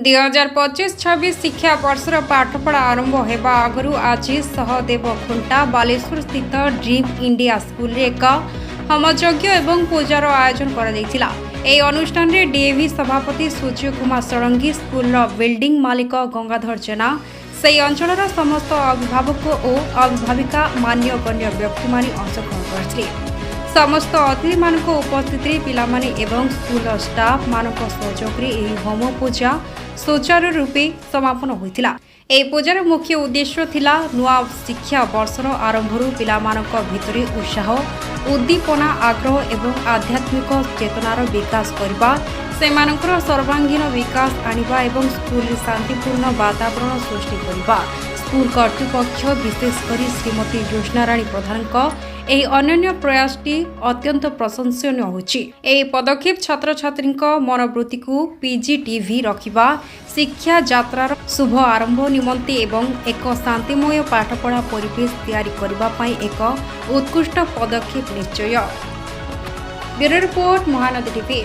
2025-26 ଶିକ୍ଷା ବର୍ଷର ପାଠପଢ଼ା ଆରମ୍ଭ ହେବା ଆଗରୁ ଆଜି ସହଦେବ ଖୁଣ୍ଟା ବାଲେଶ୍ୱର ସ୍ଥିତ ଡ୍ରିମ୍ ଇଣ୍ଡିଆ ସ୍କୁଲରେ ଏକ ହୋମଯଜ୍ଞ ଏବଂ ପୂଜାର ଆୟୋଜନ କରାଯାଇଥିଲା। ଏହି ଅନୁଷ୍ଠାନରେ ଡିଏଭି ସଭାପତି ସୂର୍ଯ୍ୟ କୁମାର ଷଡ଼ଙ୍ଗୀ, ସ୍କୁଲର ବିଲ୍ଡିଂ ମାଲିକ ଗଙ୍ଗାଧର ଜେନା, ସେହି ଅଞ୍ଚଳର ସମସ୍ତ ଅଭିଭାବକ ଓ ଅଭିଭାବିକା, ମାନ୍ୟଗଣ୍ୟ ବ୍ୟକ୍ତିମାନେ ଅଂଶଗ୍ରହଣ କରିଥିଲେ। ସମସ୍ତ ଅତିଥିମାନଙ୍କ ଉପସ୍ଥିତିରେ ପିଲାମାନେ ଏବଂ ସ୍କୁଲର ଷ୍ଟାଫ୍ମାନଙ୍କ ସହଯୋଗରେ ଏହି ହୋମ ପୂଜା ସୁଚାରୁ ରୂପେ ସମାପନ ହୋଇଥିଲା। ଏହି ପୂଜାର ମୁଖ୍ୟ ଉଦ୍ଦେଶ୍ୟ ଥିଲା ନୂଆ ଶିକ୍ଷା ବର୍ଷର ଆରମ୍ଭରୁ ପିଲାମାନଙ୍କ ଭିତରେ ଉତ୍ସାହ, ଉଦ୍ଦୀପନା, ଆଗ୍ରହ ଏବଂ ଆଧ୍ୟାତ୍ମିକ ଚେତନାର ବିକାଶ କରିବା, ସେମାନଙ୍କର ସର୍ବାଙ୍ଗୀନ ବିକାଶ ଆଣିବା ଏବଂ ସ୍କୁଲରେ ଶାନ୍ତିପୂର୍ଣ୍ଣ ବାତାବରଣ ସୃଷ୍ଟି କରିବା। ସ୍କୁଲ କର୍ତ୍ତୃପକ୍ଷ, ବିଶେଷ କରି ଶ୍ରୀମତୀ ଜ୍ୟୋତ୍ସ୍ନାରାଣୀ ପ୍ରଧାନଙ୍କ ଏହି ଅନନ୍ୟ ପ୍ରୟାସଟି ଅତ୍ୟନ୍ତ ପ୍ରଶଂସନୀୟ ହୋଇଛି। ଏହି ପଦକ୍ଷେପ ଛାତ୍ରଛାତ୍ରୀଙ୍କ ମନୋବୃତ୍ତିକୁ ପଜିଟିଭ୍ ରଖିବା, ଶିକ୍ଷା ଯାତ୍ରାର ଶୁଭ ଆରମ୍ଭ ନିମନ୍ତେ ଏବଂ ଏକ ଶାନ୍ତିମୟ ପାଠପଢ଼ା ପରିବେଶ ତିଆରି କରିବା ପାଇଁ ଏକ ଉତ୍କୃଷ୍ଟ ପଦକ୍ଷେପ ନିଶ୍ଚୟ। Bureau report, Mahanadi TV.